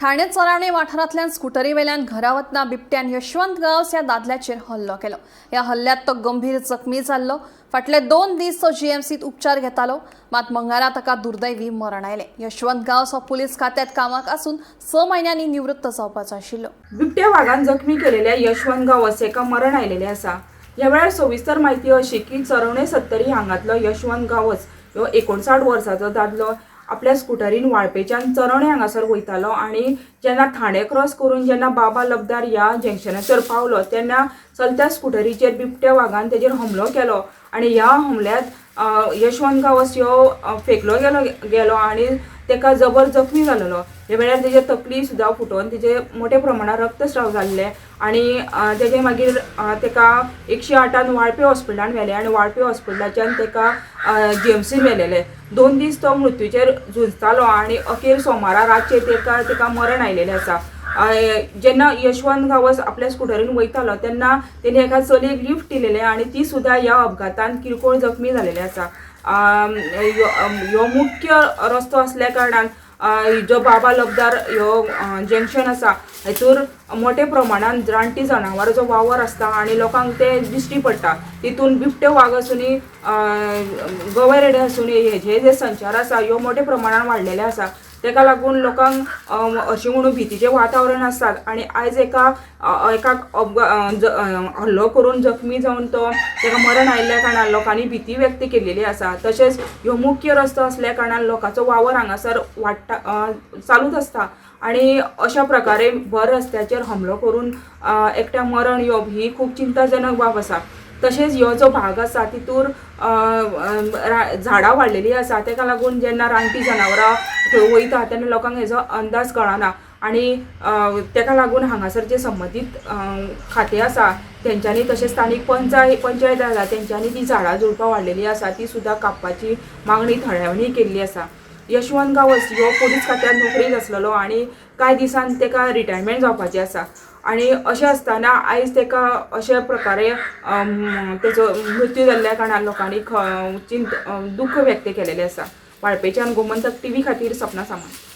ठाणे चरावणे वाठारांतल्यान स्कुटरी वेल्यान घरा वतना बिबट्यान यशवंत गांवस ह्या दादल्याचेर हल्लो केलो. ह्या हल्ल्यात तो गंभीर जखमी जाल्लो. फाटले 2 दीस तो जीएमसीत उपचार घेतालो, मात मंगळारा ताका दुर्दैवी मरण आयलें. यशवंत गांवस हो पुलीस खात्यात कामाक आसून 6 म्हयन्यांनी निवृत्त जावपाचो आशिल्लो. बिबट्या वागान जखमी केलेल्या यशवंत गांवस हेका मरण आयलेलें आसा. ह्या वेळार सविस्तर म्हायती अशी की चरवणे सत्तरी हांगांतलो यशवंत गांवस ह्यो 59 वर्साचो दादलो आपल्या स्कुटरीन वाळपेच्यान चरवणे हांगासर वयतालो आनी जेन्ना ठाणे क्रॉस करून जेन्ना बाबा लबदार ह्या जंक्शनाचेर पावलो तेन्ना चलत्या स्कुटरीचेर बिबट्या वागान तेजेर हमलो केलो आनी ह्या हमल्यात यशवंत गांवस ह्यो फेकलो गेलो आनी तेका जबर जखमी जालेलो. ह्या वेळार तेजे तकली सुद्दां फुटोवन तेजे मोठ्या प्रमाणात रक्तस्राव जाल्ले आनी तेजे मागीर तेका 108 वाळपे हॉस्पिटलान व्हेले आनी वाळपे हॉस्पिटलाच्यान तेका जीएमसीन व्हेलेले. 2 दीस तो मृत्यूचेर झुजतालो आनी अखेर सोमारा रातचेर तेका मरण आयलेलें आसा. जेन्ना यशवंत गांवस आपल्या स्कुटरीन वयतालो तेन्ना तेणी एका चलयेक लिफ्ट दिलेलें आनी ती सुद्दां ह्या अपघातान किरकोळ जखमी जालेली आसा. ह्यो मुख्य रस्तो आसल्या कारणान जो बाबा लबदार ह्यो जंक्शन आसा हेतूर मोठ्या प्रमाणान रानटी जनावरांचो वावर आसता आनी लोकांक ते दिश्टी पडटा. तितून बिबटे वाग आसूनी, गवे रेडे आसूनी, हेजे जे संचार आसा ह्यो मोठ्या प्रमाणान वाडलेले आसा. तेका लागून लोकांक अशें म्हणून भितीचें वातावरण आसतात आनी आयज एका हल्लो करून जखमी जावन तो तेका मरण आयिल्ल्या कारणान लोकांनी भिती व्यक्त केलेली आसा. तशेंच ह्यो मुख्य रस्तो आसल्या कारणान लोकांचो वावर हांगासर वाडटा, चालूच आसता आनी अशा प्रकारे भर रस्त्याचेर हमलो करून एकट्या मरण येवप ही खूब चिंताजनक बाब आसा. तशेंच ह्यो जो भाग आसा तितूर झाडां वाडलेली आसा, तेका लागून जेन्ना रानटी जनावरां थंय वयता तेन्ना लोकांक हेजो अंदाज कळना आनी तेका लागून हांगासर जे संबंदीत खातें आसा तेंच्यांनी तशेंच स्थानीक पंचायत आसा तेंच्यांनी ती झाडां झुडपां वाडलेली आसा ती सुद्दां कापपाची मागणी थळाव्यांनी केल्ली आसा. यशवंत गांवस ह्यो पुलीस खात्यांत नोकरेक आसलेलो आनी कांय दिसान तेका रिटायरमेंट जावपाचें आसा आनी अशें आसतना आयज तेका अशे प्रकारे तेजो मृत्यू जाल्ल्या कारणान लोकांनी दुख्ख व्यक्त केलेलें आसा. वाळपेच्यान गोमंतक टीव्ही खातीर सपना सामंत.